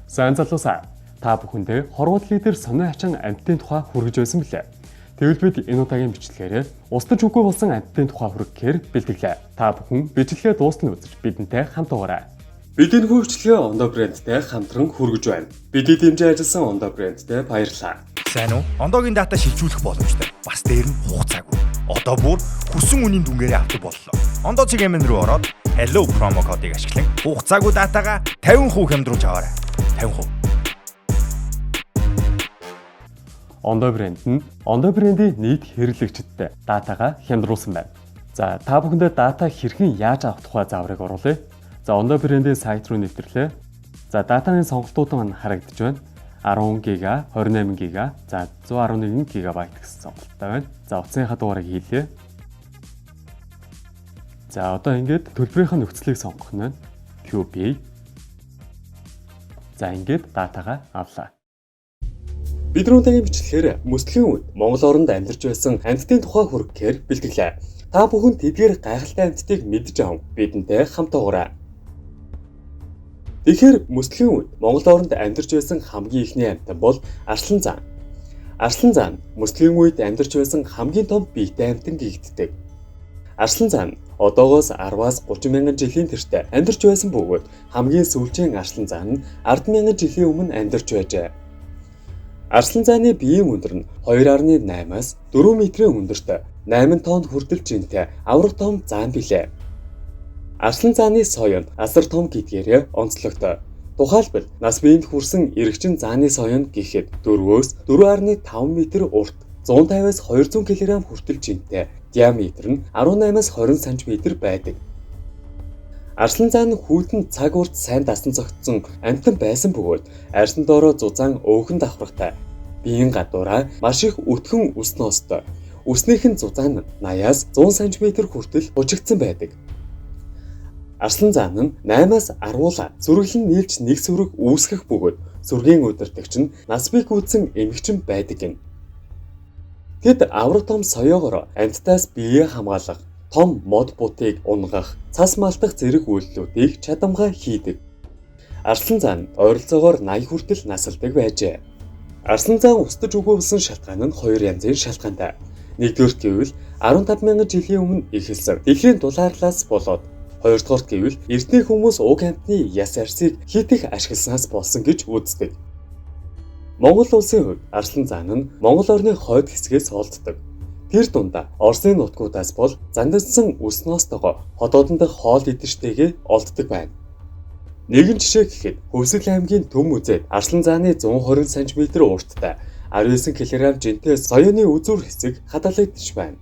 Сайн залуусаа, та бүхэндээ хорвоо дэлхий дээр сонин хачин амьтдын тухай хүргэж байсан билээ. Тэгвэл бид энэ удаагийн бичлэгээрээ устдаж үгүй болсон амьтдын тухай хүргэхээр бэлтгэлээ. Та бүхэн бичлэгээ дуустал нь үзэж бидэнтэй хамт байгаарай. Бид энэ бичлэгээ Ондоо брэндтэй хамтран хүргэж байна. Бидний дэмжин ажилласан Ондоо брэндтэй баярлалаа. Сайн уу? Ондоогийн дата шилжүүлэх боломжтой. Бас дээр нь хугацаагүй. Одоо бүр хүссэн үнийн дүнгээрээ авдаг боллоо. Ондоо цэг MN рүү ороод Hello promo кодыг ашиглан хугацаагүй датагаа 50% хямдруулж аваарай. 50%. Ондоо брэнд нь Ондоо брендийн нийт хэрэглэгчдэд датагаа хямдруулсан байна. За, та бүхэндээ дата хэрхэн яаж авах тухай зааврыг оруулъя. За, Ондоо брендийн сайт руу нэвтрлээ. За, датаны сонголтууд маань харагдаж байна. 10 гига, 28 гига, за 111 гигабайт гэсэн сонголттой байна. За, утасныхаа дугаарыг хийлээ. За, одоо ингээд төлбөрийнхөө нөхцөлийг сонгох нь байна. QP. За, ингээд датагаа авлаа. Бид рүүнтэйгийн бичлэгээр мөслийн үед Монгол оронд амьдарч байсан амьтдын тухай хүргэхээр бэлтгэлээ. Та бүхэн тэдгээр гайхалтай амьтдыг мэдэж аван бидэнтэй хамт байгаарай. Тэгэхээр мөслийн үед Монгол оронд амьдарч байсан хамгийн эхний амьтан бол арслан заан. Арслан заан мөслийн үед амьдарч байсан хамгийн том биетэй амьтан гэгддэг. Арслан заан одоогоос 10-аас 30 мянган жилийн тэртээ амьдарч байсан бөгөөд хамгийн сүүлчийн арслан заан нь 10 мянган жилийн өмнө амьдарч байжээ. Арслан зааны биеийн өндөр нь 2.8-аас 4 метрийн өндөртэй, 8 тонн хүртэл жинтэй аварга том заан билээ. Арслан зааны соёо нь асар том гэдгээрээ онцлогтой. Тухайлбал, нас биеинд хүрсэн эрэгчин зааны соёо нь гэхэд 4-өөс 4.5 метр урт, 150-аас 200 кг хүртэл жинтэй, диаметр нь 18-аас 20 см байдаг. Арслан заан нь хүйтэн цаг урт сайн дасан зохицсон амьтан байсан бөгөөд арьсан доороо зузаан өөхөн давхаргатай. Биеийн гадуураа маш их өтгөн үс ноостой. Үснийх нь зузаан нь 80-аас 100 см хүртэл бужигдсан байдаг. Арслан заан нь 8-аас 10 сүргэлэн нийлж нэг сүрэг үүсгэх бөгөөд сүргийн удирдагч нь нас бие гүйцсэн эмэгчин байдаг гэнэ. Тэд аварга том соёогоор амьтдаас биеэ хамгаалах, том мод бутыг унгах, цас малтах зэрэг үйлдэлүүдийг чадамгай хийдэг. Арслан заан ойролцоогоор 80 хүртэл насалдаг байжээ. Арслан заан устдаж үгүй болсон шалтгаан нь хоёр янзын шалтгаантай. Нэгдүгээрт гэвэл 15 мянган жилийн өмнө эхэлсэн дэлхийн дулаарлаас болоод, хоёрдугаарт гэвэл эртний хүмүүс уг амьтны яс арьсыг хэт их ашигласнаас болсон гэж үздэг. Монгол улсын хувьд арслан заан нь Монгол орны хойд хэсгээс олддог. Тэр дундаа Оросын нутгуудаас бол зандадсан үс ноостойгоо хотоодон дахь хоол идэвчтэйгээ олддог байна. Нэгэн жишээ гэхэд Хөвсгөл аймгийн Төв музейд арслан зааны 120 см урттай 19 кг жинтэй соёоны үзүүр хэсэг хадгалагдаж байна.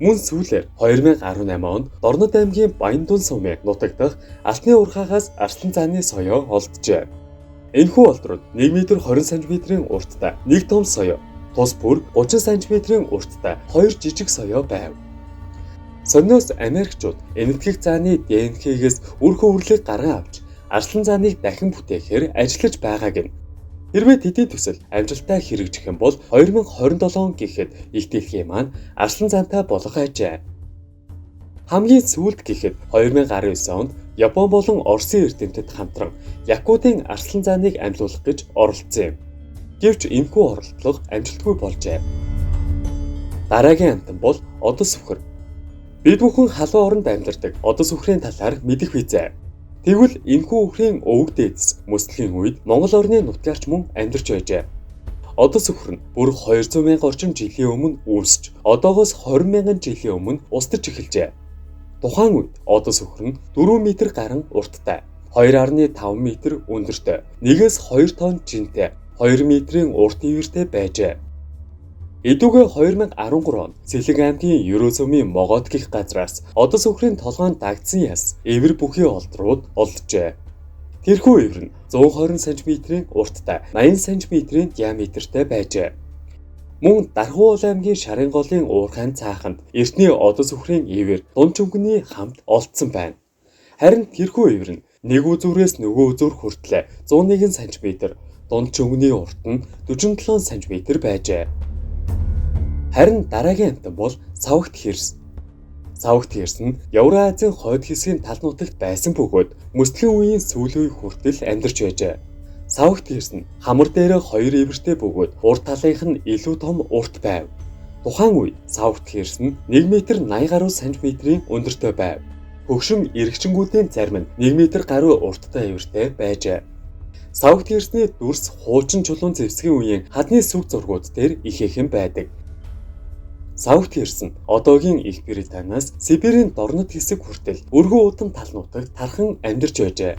Мөн сүүлээр 2018 онд Дорнод аймгийн Баяндун сумын нутаг дахь Алтны уурхаагаас арслан зааны соёо олджээ. Энэхүү олдрууд 1 м 20 см-ийн урттай нэг том соёо, тус бүр 30 см-ийн урттай хоёр жижиг соёо байв. Сониос Америкчууд энэтхэг зааны ДНХ-гээс үр хөврөлийг гарган авч арслан зааныг дахин бүтээхээр ажиллаж байгаа гэнэ. Хэрвээ тэдний төсөл амжилттай хэрэгжих юм бол 2027 он гэхэд их дэлхий маань арслан заантай болох ажээ. Хамгийн сүүлд гэхэд 2019 онд Япон болон Оросын эрдэмтэд хамтран Якутын арслан зааныг амьлуулах гэж оролдсон юм. Гэвч энэхүү оролдлого амжилтгүй болжээ. Дараагийн амьтан бол одос үхэр. Бид бүхэн халуун оронд амьдардаг одос үхрийн талаар мэдэх визээ. Тэгвэл энэхүү үхрийн өвөг дээдэс мөслийн үед Монгол орны нутгаарч мөн амьдарч байжээ. Одос үхэр нь бүр 200 мянга орчим жилийн өмнө үүсч, одоогоос 20 мянган жилийн өмнө устж эхэлжээ. Тухайн үед одос үхэр нь 4 м гарan урттай, 2.5 м өндөртэй, 1-ээс 2 тонн жинтэй, 2 метрийн урт ивэртэй байжээ. Эдүгээ 2013 онд Сэлэг аймгийн Ерөөсөмийн Могоод гэх газраас одос үхрийн толгойн дагдсан яс эвэр бүхий олдрууд олджээ. Тэрхүү эвэр нь 120 см-ийн урттай, 80 см-ийн диаметртэй байжээ. Мөн Дархуул аймгийн Шарын голын уурхайн цааханд эртний одос үхрийн эвэр дунд чүмгний хамт олдсон байна. Харин тэрхүү эвэр нь нэг үзүүрээс нөгөө үзүүр хүртлээ 101 см, дунд чүмгний урт нь 47 см байжээ. Харин дараагийн амьтан бол савагт хирс. Савагт хирс нь Евразийн хойд хэсгийн тал нутагт байсан бөгөөд мөсдлийн үеийн сүүл үе хүртэл амьдарч байжээ. Савагт хэрс нь хамар дээрээ 2 эвэртэй бөгөөд урд талынх нь илүү том урт байв. Тухайн үед савагт хэрс нь 1 м 80 гаруй сантиметрийн өндөртэй байв. Хөгшин эргэчингүүдийн зарим нь 1 м гаруй урттай эвэртэй байжээ. Савагт хэрсний дүрс хуучин чулуун зэвсгийн үеийн хадны сүг зургууд дээр ихээхэн байдаг. Савагт хэрс нь одоогийн Их Британаас Сибирийн дорнод хэсэг хүртэл өргөн удам тал нутагт тархан амьдарч байжээ.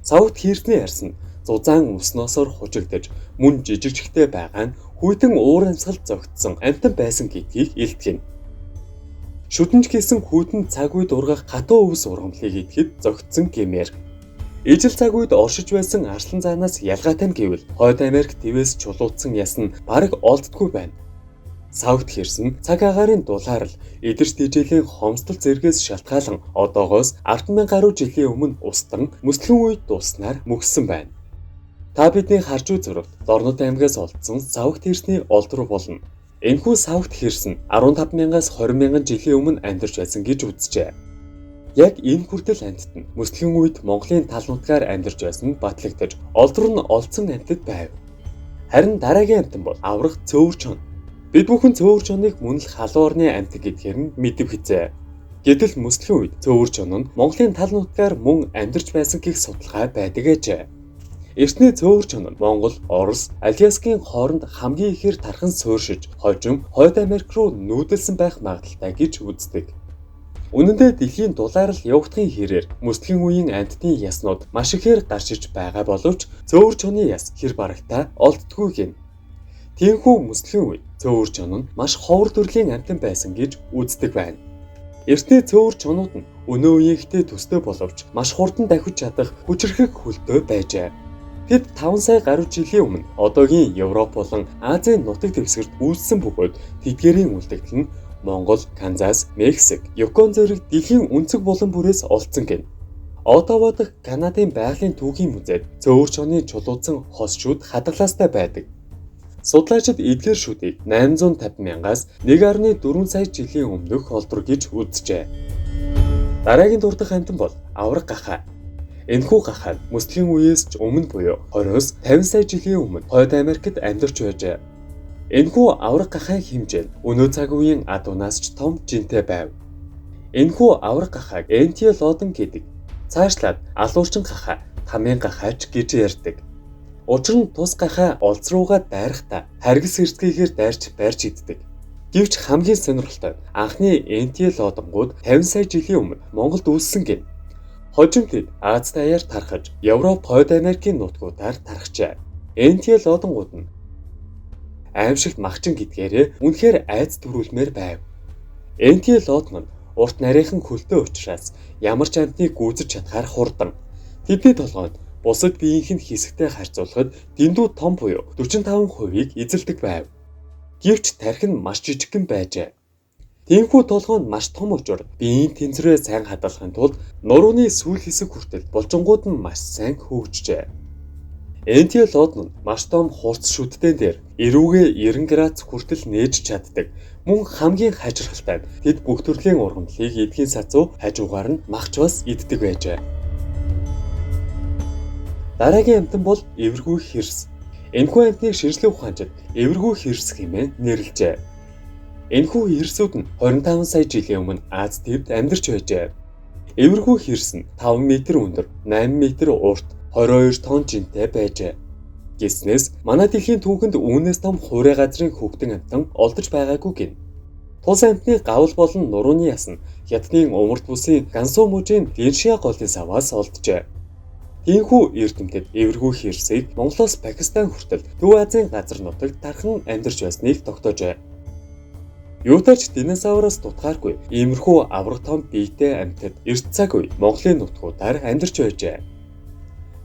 Савагт хэрсний арьс нь зузаан усноосоор хужигдаж мөн жижигчтэй байгаа нь хүйтэн уур амьсгалд зохицсон амьтан байсан гэдгийг илтгэнэ. Шүдэнч гэсэн хүйтэн цаг үед ургах хатуу өвс ургамлыг идэхэд зохицсон гэмээр. Ижил цаг үед оршиж байсан арслан заанаас ялгаатай нь гэвэл Хойд Америк твээс чулуудсан яс нь бараг олддгүй байна. Савагт хэрс нь цаг агаарын дулаарл, эдэрч тэжээлийн хомсдол зэргээс шалтгаалan одоогоос 10,000 гаруй жилийн өмнө устан мөслөн үед дууснаар мөхссөн байна. Та бидний харж буй зурагт Дорнод аймгаас олдсон савагт хэрсний олдруу болно. Энэхүү савагт хэрс нь 15,000-аас 20,000 жилийн өмнө амьдарч байсан гэж үзжээ. Яг энэ хүртэл амьтад нь мөслөгийн үед Монголын тал нутгаар амьдарч байсан нь батлагдаж, олдруу нь олдсон амьтад байв. Харин дараагийн амьтан бол аврах цөөвөр чон. Бид бүхэн цөөвөр чоныг мөн л халуун орны амьтан гэдгээр нь мэдэв хэзээ. Гэтэл мөслөгийн үед цөөвөр чон нь Монголын тал нутгаар мөн амьдарч байсан гэх судалгаа байдаг ажээ. Эртний цөөвөр чон нь Монгол, Орос, Аляскийн хооронд хамгийн ихээр тархан суурьшиж, хожим Хойд Америк руу нүүдэлсэн байх магадлалтай гэж үздэг. Үнэн дээр дэлхийн дулаарл явагдахын хэрээр мөслөгийн үеийн амьтдын яснууд маш ихээр гарч ирж байгаа боловч цөөвөр чоны яс хэр барагтаа олддгүй гэнэ. Тиймээс мөслөгийн үед цөөвөр чон нь маш ховор төрлийн амьтан байсан гэж үздэг байна. Эртний цөөвөр чонууд нь өнөө үеийнхтэй төстэй боловч маш хурдан давхиж чадах хүчирхэг хөлтэй байжээ. Тэд 5 сая гаруй жилийн өмнө одоогийн Европ болон Азийн нутаг дэвсгэрт үүссэн бөгөөд тэдгээрийн үлдэгдэл нь Монгол, Канзас, Мексик, Юкон зэрэг дэлхийн өнцөг булан бүрээс олдсон гэнэ. Оттава дахь Канадын байгалийн түүхийн музейд цөөвөр чоны чулуудсан хос шүд хадгалаастай байдаг. Судлаачид эдгээр шүдийг 850,000-аас 1.4 сая жилийн өмнөх олдвор гэж үзжээ. Дараагийн дурдах амьтан бол авраг гахай. Энэхүү гахай нь мөслөгийн үеэс ч өмнө буюу 20-с 50 сая жилийн өмнө Хойд Америкт амьдарч байжээ. Энэхүү авраг гахайн хэмжээ нь өнөө цаг үеийн адуунаас ч том жинтэй байв. Энэхүү авраг гахайг Энтиолодон гэдэг. Цаашлаад алуурчин гахай, тамийн гахайч гэж ярьдаг. Учир нь тус гахай олз руугаа дайрахдаа харгас эрцгээгээр дайрч барьж иддэг. Гэвч хамгийн сонирхолтой нь анхны Энтиолодонгууд 50 сая жилийн өмнө Монголд үүссэн гэнэ. Хожим тэд Аз даяар тархаж, Европ, Хойд Америкийн нутгуудаар тархжээ. Энтиолодонгууд нь аимшигт махчин гэдгээрээ үнэхээр айц төрүүлмээр байв. Энтиолодон нь урт нарийнхан хөлтэй учраас ямар ч амьтныг гүйцэж чадхаар хурдан. Тэдний толгойд бусад биеийнх нь хэсэгтэй харьцуулахад дэндүү том буюу 45%-ийг эзэлдэг байв. Гэвч тархи нь маш жижигхэн байжээ. Тиймхүү толгой нь маш том учир биеийн тэнцвэрээ сайн хадгалахын тулд нурууны сүүл хэсэг хүртэл булчингууд нь маш сайн хөгжжээ. Энтиолодон нь маш том хурц шүдтэй дээр эрүүгээ 90 градус хүртэл нээж чаддаг. Мөн хамгийн хажиргалтай нь тэд бүх төрлийн ургамлыг эдгийн сацуу хажуугаар нь махч бас иддэг байжээ. Дараагийн амьтан бол эвэргүй хэрс. Энэхүү амьтныг шинжлэх ухаанчид эвэргүй хэрс хэмээн нэрлэжээ. Энэхүү хэрсүүд нь 25 сая жилийн өмнө Аз твд амьдарч байжээ. Эвэргүй хэрс нь 5 м өндөр, 8 м урт, 22 тонн жинтэй байжээ. Гэснээс манай дэлхийн түүхэнд үүнээс том хуурай газрын хөгтөн амьтан олдож байгаагүй гэнэ. Тус амьтны гавл болон нурууны яс нь Хятадын умард бүсийн Гансу мужийн Линшиа голын саваас олджээ. Тиймхүү эрдэмтэд эвэргүй хэрсийг Монголоос Пакистан хүртэл Төв Азийн газар нутагт тархан амьдарч байсныг тогтоожээ. Юутай ч динозавраас дутгааргүй иймэрхүү авраг том биетэй амьтад эрт цаг үе Монголын нутгуудаар амьдарч байжээ.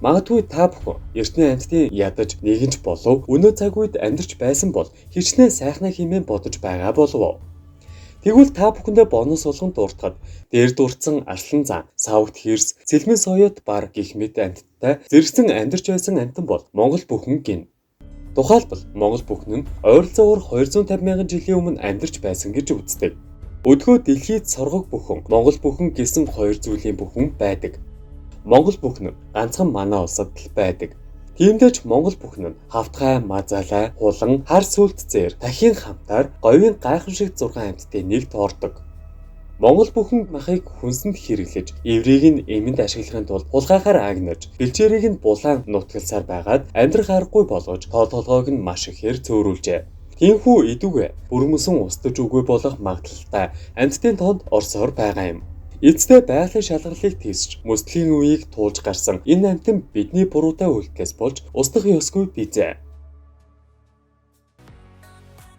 Магадгүй та бүхэн эртний амьтдын ядаж нэгэнч болов өнөө цаг үед амьдарч байсан бол хичнээн сайхнаа хэмээн бодож байгаа болов уу? Тэгвэл та бүхэндээ бонус болгон дуртахад дээр дурдсан арслан зан, савагт хэрс, сэлмэн соёот бар гэх мэт амьтадтай зэрэгцэн амьдарч байсан амьтан бол Монгол бүхэн гэнэ. Тухайлбал Монгол бүхэн нь ойролцоогоор 250 мянган жилийн өмнө амьдарч байсан гэж үздэг. Өдгөө дэлхийд соргог бүхэн, Монгол бүхэн гэсэн хоёр зүйлийн бүхэн байдаг. Монгол бүхэн ганцхан манай улсад л байдаг. Тиймдээ ч Монгол бүхэн нь хавтгай, мазалай, хулан, хар сүлд зээр тахийн хамтаар говийн гайхамшигт 6 амьтдын нэгт ордог. Монгол бүхэн махыг хүнсэнд хэрэглэж, эврийг нь эмэнд ашиглахын тулд хулгайхаар агнаж, бэлчээрийг нь булаан нутгалсаар байгаад амьдрах аргагүй болгож тоо толгойг нь маш ихээр цөөрүүлжээ. Тиймхүү идүгэ бүрмөсөн устж үгүй болох магадлалтай амьтдын тоонд орсоор байгаа юм. Эцэстээ байгалийн шалгарлыг тээсч мөсдлийн үеийг туулж гарсан энэ амьтан бидний буруутай үйлдэлээс болж устдах ёсгүй бизээ.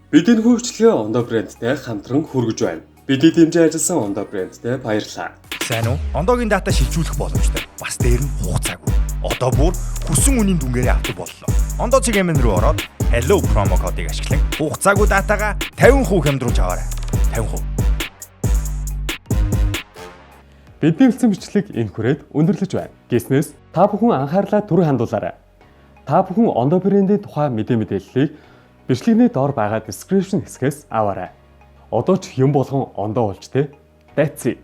Бид энэ хөвчлөгээ Ондоо брэндтэй хамтран хүргэж байна. Бидний дэмжин ажилласан Ондоо брэндтэй баярлалаа. Сайн уу? Ондоогийн дата шилжүүлэх боломжтой. Бас дээр нь хугацаагүй. Одоо бүр хүссэн үнийн дүнгээрээ авдаг боллоо. Ондоо цэг MN рүү ороод Hello promo кодыг ашиглан хугацаагүй датагаа 50% хямдруулж аваарай. 50%. Бидний хэлсэн бичлэг энэ хүрээд өндөрлөж байна. Гэснээс та бүхэн анхаарлаа түр хандуулаарай. Та бүхэн Ондоо брендийн тухай мэдээ мэдээллийг бичлэгний доор байгаа description хэсгээс аваарай. Одоо ч юм болгон ондоо болж те. That's it.